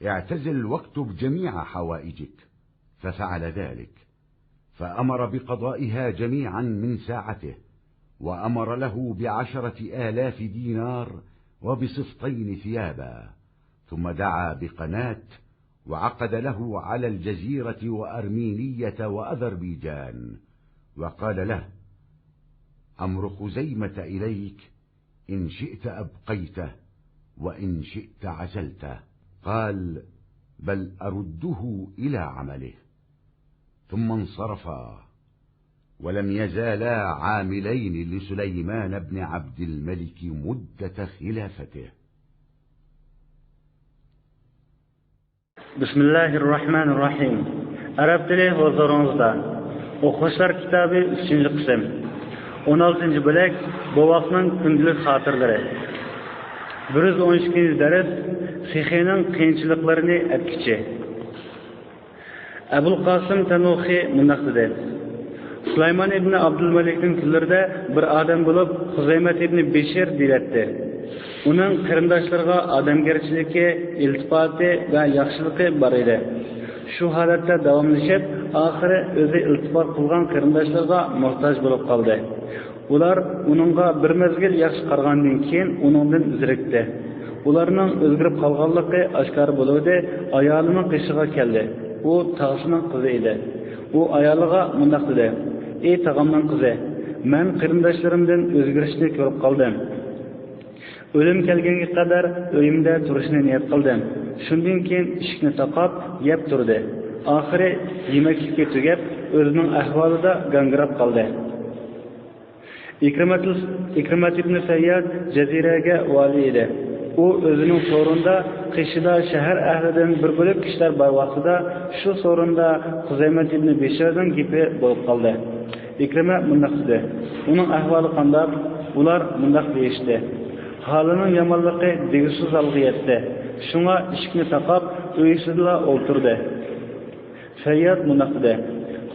اعتزل واكتب جميع حوائجك. ففعل ذلك، فأمر بقضائها جميعا من ساعته، وأمر له ب10 آلاف دينار وبسفطين ثيابا، ثم دعا بقنات وعقد له على الجزيرة وأرمينية وأذربيجان، وقال له: أمر خزيمة إليك، إن شئت أبقيته وإن شئت عزلته. قال: بل أرده إلى عمله. ثم انصرفا، ولم يزالا عاملين لسليمان بن عبد الملك مدة خلافته. بىسمىللاھىررەھمانىررەھىم. ئەرەب تىلى ھۇزۇرىڭىزدا. ئوقۇغۇچىلار كىتابى، ئۈچىنچى قىسىم. ئون ئالتىنچى بۆلەك. بوۋاقنىڭ كۈندىلىك خاتىرىلىرى. بىر يۈز ئون ئىككىنچى دەرس. سېخىنىڭ قىيىنچىلىقلىرىنى ئەتكۈچى. ئەبۇل قاسىم تەنۇخى مۇنداق دېدى: سۇلايمان ئىبنى ئابدۇلمەلىكنىڭ كۈنلىرىدە بىر ئادەم بولۇپ، خۇزەيمەت ئىبنى بىشر دېيىلەتتى. ئۇنىڭ قېرىنداشلىرىغا ئادەمگەرچىلىكى، ئىلتىپاتى ۋە ياخشىلىقى بار ئىدى. شۇ ھالەتتە داۋاملىشىپ، ئاخىرى ئۆزى ئىلتىپات قىلغان قېرىنداشلىرىغا موھتاج بولۇپ قالدى. ئۇلار ئۇنىڭغا بىر مەزگىل ياخشى قارىغاندىن كېيىن، ئۇنىڭدىن زېرىكتى. ئۇلارنىڭ ئۆزگىرىپ قالغانلىقى ئاشكارا بولۇۋىدى، ئايالىنىڭ قېشىغا كەلدى. ئۇ تاغىسىنىڭ قىزى ئىدى. ئۇ ئايالىغا مۇنداق دېدى: ئى تاغامنىڭ قىزى، مەن قېرىنداشلىرىمدىن ئۆزگىرىشنى كۆرۈپ قالدىم. ئۆلۈم كەلگەنگە قەدەر ئۆيۈمدە تۇرۇشنى نىيەت قىلدىم. شۇندىن كېيىن ئىشىكنى تاقاپ، يەپ تۇردى. ئاخىرى يېمەكلىكى تۈگەپ، ئۆزىنىڭ ئەھۋالىدا گاڭگىراپ قالدى. ئىكرىمەتۇل-، ئىكرىمەت ئىبنى سەيياد جەزىرەگە ۋالىي ئىدى. ئۇ ئۆزىنىڭ سورۇنىدا، قېشىدا شەھەر ئەھلىدىن بىر بۆلەك كىشىلەر بار ۋاقتىدا، شۇ سورۇندا خۇزەيمەت ئىبنى بىشىرنىڭ گېپى بولۇپ قالدى. ئىكرىمە مۇنداق دېدى: ئۇنىڭ ئەھۋالى قانداق؟ ئۇلار مۇنداق دېيىشتى: ھالىنىڭ يامانلىقى دېگۈسىز ھالغا يەتتى. شۇڭا ئىشىكنى تاقاپ، ئۆي ئىچىدىلا ئولتۇردى. سەيياد مۇنداق دېدى: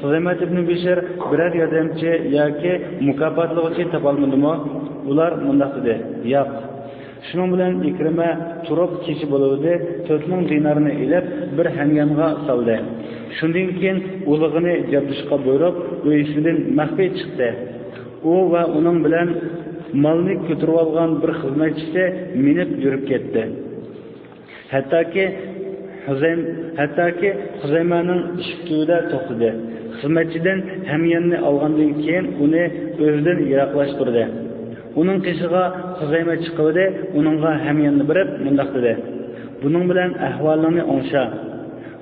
خۇزەيمەت ئىبنى بىشىر بىرەر ياردەمچى ياكى مۇكاپاتلىغۇچى تاپالمىدىمۇ؟ ئۇلار مۇنداق دېدى: ياق. شۇنىڭ بىلەن ئىكرىمە تۇرۇپ كېچە بولۇۋىدى، تۆت مىڭ دىنارنى ئېلىپ، بىر ھەميانغا سالدى. شۇندىن كېيىن ئۇلىغىنى جەبدۇشقا بۇيرۇپ، ئۆيىسىدىن مەخپىي چىقتى. ئۇ ۋە ئۇنىڭ بىلەن مالنى كۆتۈرۈۋالغان بىر خىزمەتچىسى مىنىپ يۈرۈپ كەتتى. ھەتتاكى خۇزەيم-، ھەتتاكى خۇزەيمەنىڭ ئىشىك تۈۋىدە توختىدى. خىزمەتچىدىن ھەمياننى ئالغاندىن كېيىن ئۇنى ئۆزىدىن يىراقلاشتۇردى. ئۇنىڭ قېشىغا خۇزەيمە چىقىۋىدى، ئۇنىڭغا ھەمياننى بېرىپ مۇنداق دېدى: «بۇنىڭ بىلەن ئەھۋالىڭنى ئوڭشا.»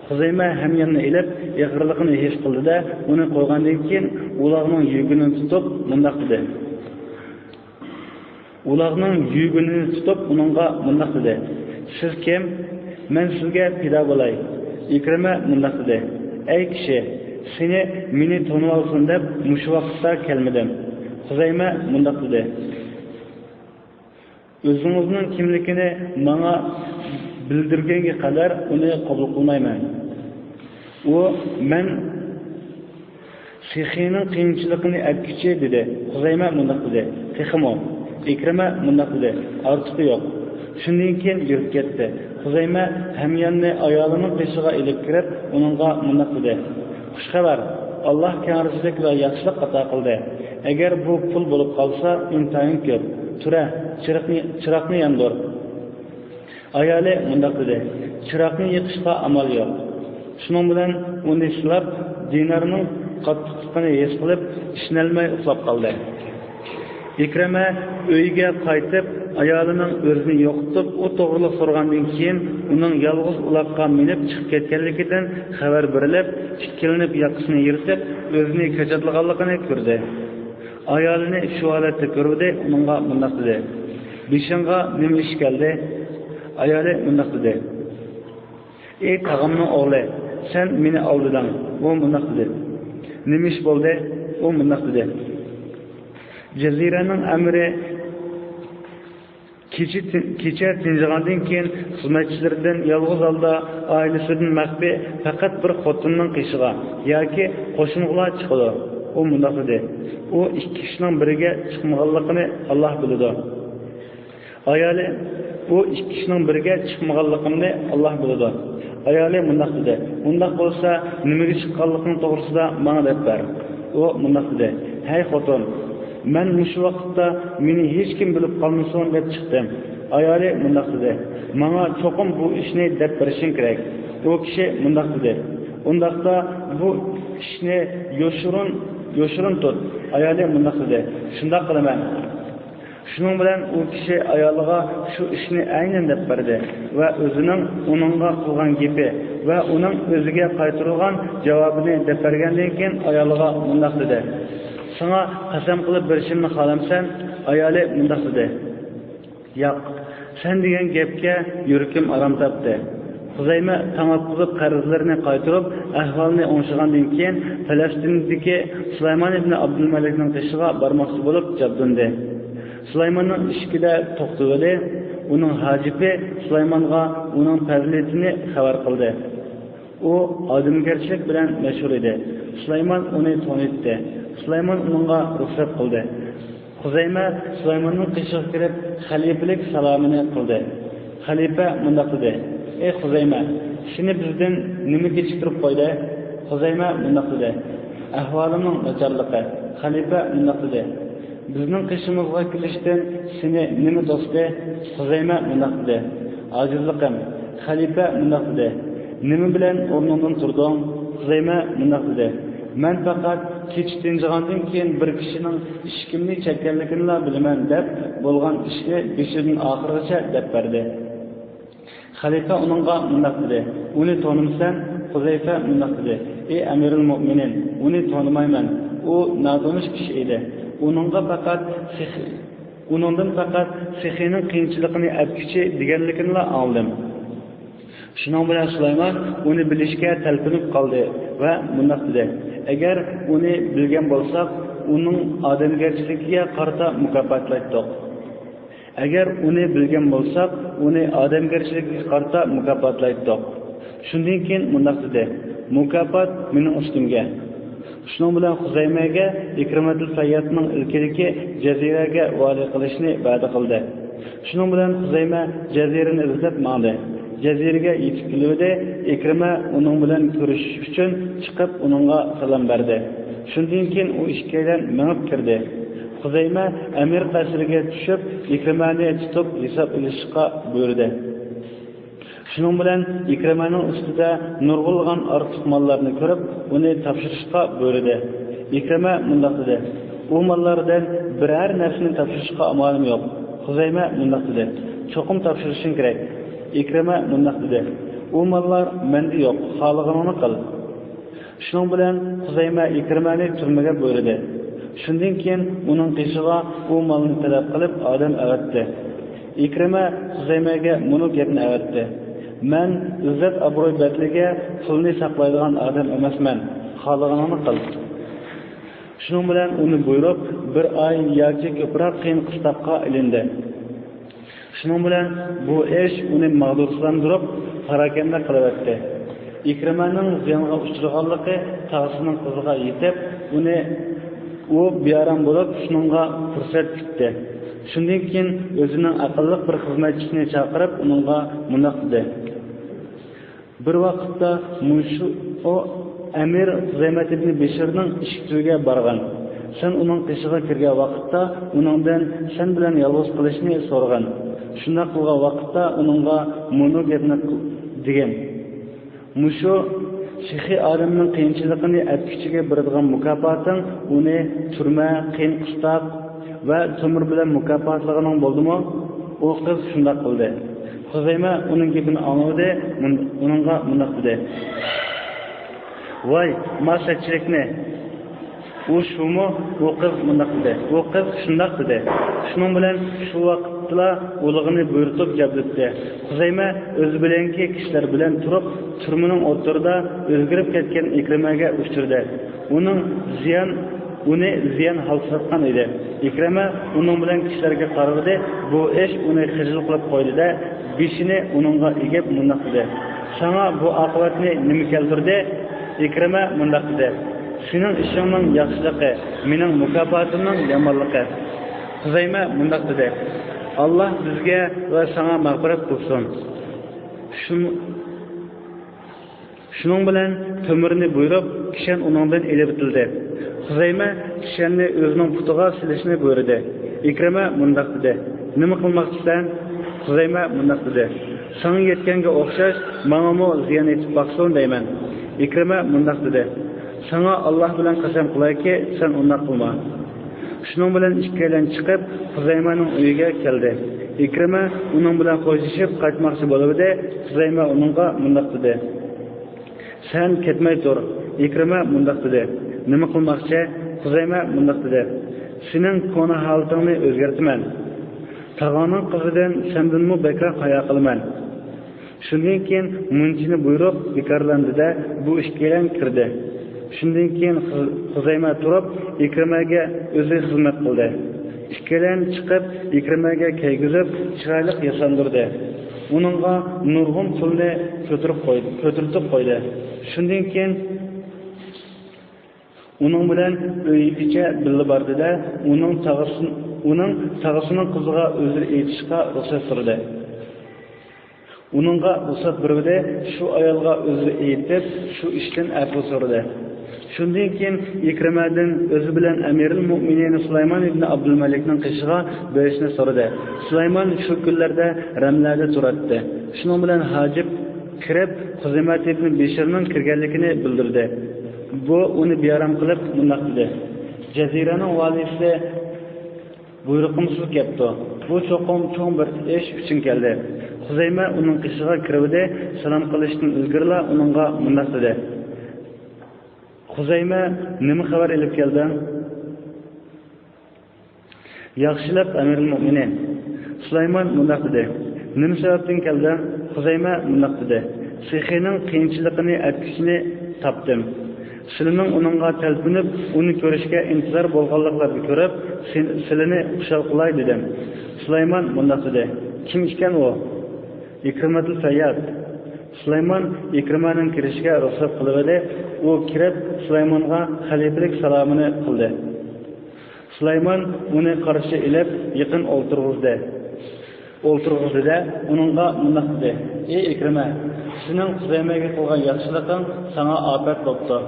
خۇزەيمە ھەمياننى ئېلىپ، ئېغىرلىقىنى ھېس قىلدى-دە، ئۇنى قويغاندىن كېيىن ئۇلاغنىڭ يۈگىنى تۇتۇپ مۇنداق دېدى. ئۇلاغنىڭ يۈگىنىنى تۇتۇپ، ئۇنىڭغا مۇنداق دېدى: «سىز كىم؟ مەن سىزگە پىدا بولاي.» ئىكرىمە مۇنداق دېدى: «ئەي كىشى، سېنى مېنى تونۇۋالسۇن دەپ مۇشۇ ۋاقىتتا كەلمىدىم.» خۇزەيمە مۇنداق دېدى: «ئۆزىڭىزنىڭ كىملىكىنى ماڭا بىلدۈرگەنگە قەدەر ئۇنى قوبۇل قىلمايمەن.» ئۇ: «مەن سېخىنىڭ قىيىنچىلىقىنى ئەتكۈچى» دېدى. خۇزەيمە مۇنداق دېدى: «تېخىمۇ.» ئىكرىمە مۇنداق دېدى: «ئارتۇقى يوق.» شۇندىن كېيىن يۈرۈپ كەتتى. خۇزەيمە ھەمياننى ئايالىنىڭ قېشىغا ئېلىپ كىرىپ، ئۇنىڭغا مۇنداق دېدى: «خۇش خەۋەر، ئاللاھ كەڭرىچىلىك ۋە ياخشىلىق ئاتا قىلدى. ئەگەر بۇ پۇل بولۇپ قالسا، ئىنتايىن كۆپ. تۇرە، چىرىقنى، چىراغنى ياندۇر.» ئايالى مۇنداق دېدى: «چىراغنى يېقىشقا ئامال يوق.» شۇنىڭ بىلەن ئۇنى سىلاپ، دىنارنىڭ قاتتىقلىقىنى ھېس قىلىپ، ئىشىنەلمەي ئۇخلاپ قالدى. ئىكرىمە ئۆيىگە قايتىپ، ئايالىنىڭ ئۆزىنى يوقىتىپ، ئۇ توغرىلىق سورىغاندىن كېيىن، ئۇنىڭ يالغۇز ئۇلاغقا مىنىپ چىقىپ كەتكەنلىكىدىن خەۋەر بېرىلىپ، ئىككىلىنىپ ياقىسىنى يىرتىپ، ئۆزىنى كاچاتلىغانلىقىنى كۆردى. ئايالىنى شۇ ھالەتتە كۆرۈۋىدى، ئۇنىڭغا مۇنداق دېدى: «بېشىڭغا نېمە ئىش كەلدى؟» ئايالى مۇنداق دېدى: «ئى تاغامنىڭ ئوغلى، سەن مېنى ئالدىدىڭ.» ئۇ مۇنداق دېدى: «نېمە ئىش بولدى؟» ئۇ مۇنداق دېدى: «جەزىرەنىڭ ئەمىرى كېچە، كېچە تىنچىغاندىن كېيىن، خىزمەتچىلىرىدىن يالغۇز ھالدا ئائىلىسىدىن مەخپىي پەقەت بىر خوتۇننىڭ قېشىغا ياكى قوشنىغىلا چىقىدۇ.» ئۇ مۇنداق دېدى: «ئۇ ئىككى كىشىنىڭ بىرىگە چىقمىغانلىقىنى ئاللاھ بىلىدۇ.» ئايالى: «ئۇ ئىككى كىشىنىڭ بىرىگە چىقمىغانلىقىمنى ئاللاھ بىلىدۇ.» ئايالى مۇنداق دېدى: «ئۇنداق بولسا، نېمىگە چىققانلىقىنىڭ توغرىسىدا ماڭا دەپ بەر.» ئۇ مۇنداق دېدى: «ھەي خوتۇن، مەن مۇشۇ ۋاقىتتا مېنى ھېچكىم بىلىپ قالمىسۇن دەپ چىقتىم.» ئايالى مۇنداق دېدى: «ماڭا چوقۇم بۇ ئىشنى دەپ بېرىشىڭ كېرەك.» ئۇ كىشى مۇنداق دېدى: «ئۇنداقتا بۇ ئىشنى يوشۇرۇن، يوشۇرۇن تۇت.» ئايالى مۇنداق دېدى: «شۇنداق قىلىمەن.» شۇنىڭ بىلەن ئۇ كىشى ئايالىغا شۇ ئىشنى ئەينەن دەپ بەردى ۋە ئۆزىنىڭ ئۇنىڭغا قىلغان گېپى ۋە ئۇنىڭ ئۆزىگە قايتۇرۇلغان جاۋابىنى دەپ بەرگەندىن كېيىن، ئايالىغا مۇنداق دېدى: «ساڭا قەسەم قىلىپ بېرىشىمنى خالامسەن؟» ئايالى مۇنداق دېدى: «ياق، سەن دېگەن گەپكە يۈرىكىم ئارام تاپتى.» خۇزەيمە تاڭ ئاتقۇزۇپ قەرزلىرىنى قايتۇرۇپ، ئەھۋالنى ئوڭشىغاندىن كېيىن، پەلەستىندىكى سۇلايمان ئىبنى ئابدۇلمەلىكنىڭ قېشىغا بارماقچى بولۇپ جابدۇندى. سۇلايماننىڭ ئىشىكىدە توختىۋىدى. ئۇنىڭ ھاجىپى سۇلايمانغا ئۇنىڭ پەزىلىتىنى خەۋەر قىلدى. ئۇ ئادەمگەرچىلىك بىلەن مەشھۇر ئىدى. سۇلايمان ئۇنى تونۇيتتى. سۇلايمان ئۇنىڭغا رۇخسەت قىلدى. خۇزەيمە سۇلايماننىڭ قېشىغا كىرىپ، خەلىپىلىك سالامىنى قىلدى. خەلىپە مۇنداق دېدى: «ئەي خۇزەيمە، سېنى بىزدىن نېمە كېچىكتۈرۈپ قويدى؟» خۇزەيمە مۇنداق دېدى: «ئەھۋالىمنىڭ ناچارلىقى.» خەلىپە مۇنداق دېدى: «بىزنىڭ قېشىمىزغا كېلىشتىن سېنى نېمە توستى؟» خۇزەيمە مۇنداق دېدى: «ئاجىزلىقىم.» خەلىپە مۇنداق دېدى: «نېمە بىلەن ئورنۇڭدىن تۇردۇڭ؟» خۇزەيمە مۇنداق دېدى: «مەن پەقەت كېچە تىنچىغاندىن كېيىن بىر كىشىنىڭ ئىشىكىمنى چەككەنلىكىنىلا بىلىمەن» دەپ، بولغان ئىشنى بېشىدىن ئاخىرغىچە دەپ بەردى. خەلىپە ئۇنىڭغا مۇنداق دېدى: «ئۇنى تونۇمسەن؟» خۇزەيفە مۇنداق دېدى: «ئى ئەمىرۇل مۆمىنىن، ئۇنى تونۇمايمەن. ئۇ ناتونۇش كىشى ئىدى. ئۇنىڭغا پەقەت سېخ-، ئۇنىڭدىن پەقەت سېخىنىڭ قىيىنچىلىقىنى ئەتكۈچى دېگەنلىكىنىلا ئاڭلىدىم.» شۇنىڭ بىلەن سۇلايمان ئۇنى بىلىشكە تەلپۈنۈپ قالدى ۋە مۇنداق دېدى: «ئەگەر ئۇنى بىلگەن بولساق، ئۇنىڭ ئادەمگەرچىلىكىگە قارىتا مۇكاپاتلايتتۇق. ئەگەر ئۇنى بىلگەن بولساق، ئۇنى ئادەمگەرچىلىكىگە قارىتا مۇكاپاتلايتتۇق.» شۇندىن كېيىن مۇنداق دېدى: «مۇكاپات مېنىڭ ئۈستۈمگە.» شۇنىڭ بىلەن خۇزەيمەگە ئىكرىمەتۇل فەيياتنىڭ ئىلكىدىكى جەزىرەگە ۋالىي قىلىشنى ۋەدە قىلدى. شۇنىڭ بىلەن خۇزەيمە جەزىرىنى ئىزدەپ ماڭدى. جەزىرىگە يېتىپ كېلىۋىدى، ئىكرىمە ئۇنىڭ بىلەن كۆرۈشۈش ئۈچۈن چىقىپ، ئۇنىڭغا سالام بەردى. شۇندىن كېيىن ئۇ ئىككىيلەن مېڭىپ كىردى. خۇزەيمە ئەمىر قەسرىگە چۈشۈپ، ئىكرىمەنى تۇتۇپ ھېساب ئېلىشقا بۇيرۇدى. شۇنىڭ بىلەن ئىكرىمەنىڭ ئۈستىدە نۇرغۇنلىغان ئارتۇق ماللارنى كۆرۈپ، ئۇنى تاپشۇرۇشقا بۇيرۇدى. ئىكرىمە مۇنداق دېدى: «ئۇ ماللاردىن بىرەر نەرسىنى تاپشۇرۇشقا ئامالىم يوق.» خۇزەيمە مۇنداق دېدى: «چوقۇم تاپشۇرۇشۇڭ كېرەك.» ئىكرىمە مۇنداق دېدى: «ئۇ ماللار مەندە يوق، خالىغىنىڭنى قىل.» شۇنىڭ بىلەن خۇزەيمە ئىكرىمەنى تۈرمىگە بۇيرۇدى. شۇندىن كېيىن ئۇنىڭ قېشىغا ئۇ مالنى تەلەپ قىلىپ ئادەم ئەۋەتتى. ئىكرىمە خۇزەيمەگە مۇنۇ گەپنى ئەۋەتتى: «مەن ئىززەت-ئابرۇي بەتلىگە پۇلنى ساقلايدىغان ئادەم ئەمەسمەن، خالىغىنىڭنى قىل.» شۇنىڭ بىلەن ئۇنى بۇيرۇپ، بىر ئاي ياكى كۆپرەك قىيىن قىستاققا ئېلىندى. شۇنىڭ بىلەن بۇ ئىش ئۇنى مەغرۇرسىزلاندۇرۇپ، پاراكەندە قىلىۋەتتى. ئىكرىمەنىڭ زىيانغا ئۇچرىغانلىقى تاغىسىنىڭ قىزىغا يېتىپ، ئۇنى، ئۇ بىئارام بولۇپ، شۇنىڭغا پۇرسەت كۈتتى. شۇندىن كېيىن ئۆزىنىڭ ئەقىللىق بىر خىزمەتچىسىنى چاقىرىپ، ئۇنىڭغا مۇنداق دېدى: «بىر ۋاقىتتا مۇشۇ ئەمىر خۇزەيمەت ئىبنى بېشىرنىڭ ئىشىك تۈۋىگە بارغان. سەن ئۇنىڭ قېشىغا كىرگەن ۋاقىتتا ئۇنىڭدىن سەن بىلەن يالغۇز قېلىشنى سورىغان. شۇنداق قىلغان ۋاقىتتا ئۇنىڭغا مۇنۇ گەپنى قىل-، دېگەن: مۇشۇ سېخىي ئادەمنىڭ قىيىنچىلىقىنى ئەتكۈچىگە بېرىدىغان مۇكاپاتىڭ ئۇنى تۈرمە، قىيىن قىستاق ۋە تۆمۈر بىلەن مۇكاپاتلىغىنىڭ بولدىمۇ؟» ئۇ قىز شۇنداق قىلدى. خۇزەيمە ئۇنىڭ گېپىنى ئاڭلىدى، مۇن-، ئۇنىڭغا مۇنداق دېدى: «ۋاي، ما سەتچىلىكنى! ئۇ شۇمۇ؟» ئۇ قىز مۇنداق دېدى. ئۇ قىز شۇنداق دېدى. شۇنىڭ بىلەن شۇ ۋاقىتتىلا ئۇلىغىنى بۇيرۇتۇپ گەپلەتتى. خۇزەيمە ئۆزى بىلەنكى كىشىلەر بىلەن تۇرۇپ، تۈرمىنىڭ ئوتتۇرىدا ئۆزگىرىپ كەتكەن ئىكرىمەگە ئۇچرىدى. ئۇنىڭ زىيان، ئۇنى زىيان ھالسىراتقان ئىدى. ئىكرىمە ئۇنىڭ بىلەن كىشىلەرگە قارىۋىدى، بۇ ئىش ئۇنى خىجىل قىلىپ قويدى-دە، بېشىنى ئۇنىڭغا ئېگىپ مۇنداق دېدى: «ساڭا بۇ ئاقىۋەتنى نېمە كەلتۈردى؟» ئىكرىمە مۇنداق دېدى: «سېنىڭ ئىشىڭنىڭ ياخشىلىقى، مېنىڭ مۇكاپاتىمنىڭ يامانلىقى.» خۇزەيمە مۇنداق دېدى: «ئاللاھ بىزگە ۋە ساڭا مەغپىرەت قىلسۇن.» شۇ شۇنىڭ بىلەن تۆمۈرنى بۇيرۇپ، كىشەن ئۇنىڭدىن ئېلىۋېتىلدى. خۇزەيمە كىشەننى ئۆزىنىڭ پۇتىغا سېلىشنى بۇيرۇدى. ئىكرىمە مۇنداق دېدى: «نېمە قىلماقچىسەن؟» خۇزەيمە مۇنداق دېدى: «ساڭا يەتكەنگە ئوخشاش، ماڭىمۇ زىيان يېتىپ باقسۇن دەيمەن.» ئىكرىمە مۇنداق دېدى: «ساڭا ئاللاھ بىلەن قەسەم قىلايكى، سەن ئۇنداق قىلما.» شۇنىڭ بىلەن ئىككىيلەن چىقىپ، خۇزەيمەنىڭ ئۆيىگە كەلدى. ئىكرىمە ئۇنىڭ بىلەن خوشلىشىپ قايتماقچى بولۇۋىدى، خۇزەيمە ئۇنىڭغا مۇنداق دېدى: «سەن كەتمەي تۇر.» ئىكرىمە مۇنداق دېدى: «نېمە قىلماقچى؟» خۇزەيمە مۇنداق دېدى: «سېنىڭ كونا ھالىتىڭنى ئۆزگەرتىمەن. تاغاڭنىڭ قىزىدىن سەندىنمۇ بەكرەك ھايا قىلىمەن.» شۇندىن كېيىن مۇنچىنى بۇيرۇپ، بىكارلاندى-دە، بۇ ئىككىيلەن كىردى. شۇندىن كېيىن خۇ-، خۇزەيمە تۇرۇپ، ئىكرىمەگە ئۆزى خىزمەت قىلدى. ئىككىيلەن چىقىپ، ئىكرىمەگە كىيگۈزۈپ، چىرايلىق ياساندۇردى. ئۇنىڭغا نۇرغۇن پۇلنى كۆتۈرۈپ قويدى، كۆتۈرتۈپ قويدى. شۇندىن كېيىن ئۇنىڭ بىلەن ئۆيىگىچە بىللە باردى-دە، ئۇنىڭ تاغىسىن-، ئۇنىڭ تاغىسىنىڭ قىزىغا ئۆزىنى ئېيتىشقا رۇخسەت سورىدى. ئۇنىڭغا رۇخسەت بېرىۋىدى، شۇ ئايالغا ئۆزىنى ئېيتىپ، شۇ ئىشتىن ئەپۇ سورىدى. شۇندىن كېيىن ئىكرىمەدىن ئۆزى بىلەن ئەمىرۇل مۆمىنىن سۇلايمان ئىبنى ئابدۇلمەلىكنىڭ قېشىغا بېرىشنى سورىدى. سۇلايمان شۇ كۈنلەردە رەملەدە تۇراتتى. شۇنىڭ بىلەن ھاجىپ كىرىپ، خۇزەيمەت ئىبنى بىشىرنىڭ كىرگەنلىكىنى بىلدۈردى. بۇ ئۇنى بىئارام قىلىپ مۇنداق دېدى: «جەزىرەنىڭ ۋالىيسى بۇيرۇقۇمسىز كەپتۇ. بۇ چوقۇم چوڭ بىر ئىش ئۈچۈن كەلدى.» خۇزەيمە ئۇنىڭ قېشىغا كىرىۋىدى، سالام قىلىشتىن ئىلگىرىلا ئۇنىڭغا مۇنداق دېدى: «خۇزەيمە، نېمە خەۋەر ئېلىپ كەلدىڭ؟» «ياخشىلىق، ئەمىرۇل مۆمىنىن.» سۇلايمان مۇنداق دېدى: «نېمە سەۋەبتىن كەلدىڭ؟» خۇزەيمە مۇنداق دېدى: «سېخىينىڭ قىيىنچىلىقىنى ئەتكۈچىنى تاپتىم. سىلىنىڭ ئۇنىڭغا تەلپۈنۈپ، ئۇنى كۆرۈشكە ئىنتىزار بولغانلىقلارنى كۆرۈپ، سىن-، سىلىنى خۇشال قىلاي دېدىم.» سۇلايمان مۇنداق دېدى: «كىم ئىكەن ئۇ؟» «ئىكرىمەتۇل فەيياد.» سۇلايمان ئىكرىمەنىڭ كىرىشىگە رۇخسەت قىلىۋىدى. ئۇ كىرىپ، سۇلايمانغا خەلىپىلىك سالامىنى قىلدى. سۇلايمان ئۇنى قارشى ئېلىپ، يېقىن ئولتۇرغۇزدى. ئولتۇرغۇزدى-دە، ئۇنىڭغا مۇنداق دېدى: «ئەي ئىكرىمە، سېنىڭ خۇزەيمەگە قىلغان ياخشىلىقىڭ ساڭا ئاپەت بوپتۇ.»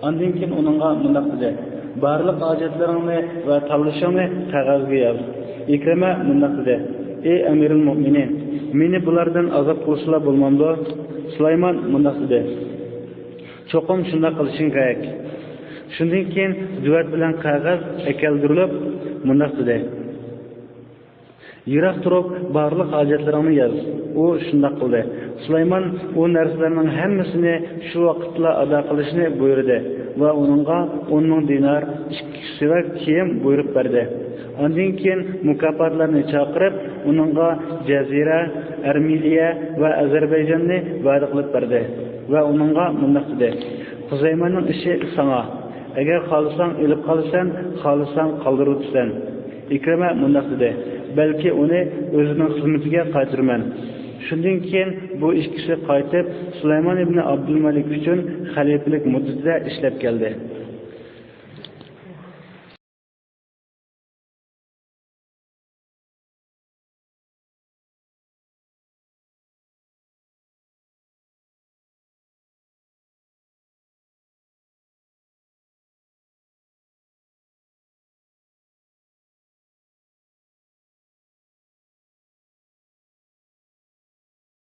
ئاندىن كېيىن ئۇنىڭغا مۇنداق دېدى: «بارلىق ھاجەتلىرىڭنى ۋە تاللىشىڭنى قەغەزگە ياز.» ئىكرىمە مۇنداق دېدى: «ئەي ئەمىرۇل مۆمىنىن، مېنى بۇلاردىن ئازاد قىلسىلا بولمامدۇ؟» سۇلايمان مۇنداق دېدى: «چوقۇم شۇنداق قىلىشىڭ كېرەك.» شۇندىن كېيىن زۇۋەت بىلەن قەغەز ئەكەلدۈرۈلۈپ، مۇنداق دېدى: «يىراق تۇرۇپ بارلىق ھاجەتلىرىڭنى ياز.» ئۇ شۇنداق قىلدى. سۇلايمان ئۇ نەرسىلەرنىڭ ھەممىسىنى شۇ ۋاقىتلا ئادا قىلىشنى بۇيرۇدى ۋە ئۇنىڭغا ئون مىڭ دىنار، ئىككى كىشىلىك كىيىم بۇيرۇپ بەردى. ئاندىن كېيىن مۇكاپاتلارنى چاقىرىپ، ئۇنىڭغا جەزىرە، ئەرمېنىيە ۋە ئەزەربەيجاننى ۋەدە قىلىپ بەردى ۋە ئۇنىڭغا مۇنداق دېدى: «خۇزەيمەننىڭ ئىشى ساڭا. ئەگەر خالىساڭ ئېلىپ قالىسەن، خالىساڭ قالدۇرۇۋېتىسەن.» ئىكرىمە مۇنداق دېدى: «بەلكى ئۇنى ئۆزىنىڭ خىزمىتىگە قايتۇرىمەن.» شۇندىن كېيىن بۇ ئىككىسى قايتىپ، سۇلايمان ئىبنى ئابدۇلمەلىك ئۈچۈن خەلىپىلىك مۇددىتىدە ئىشلەپ كەلدى.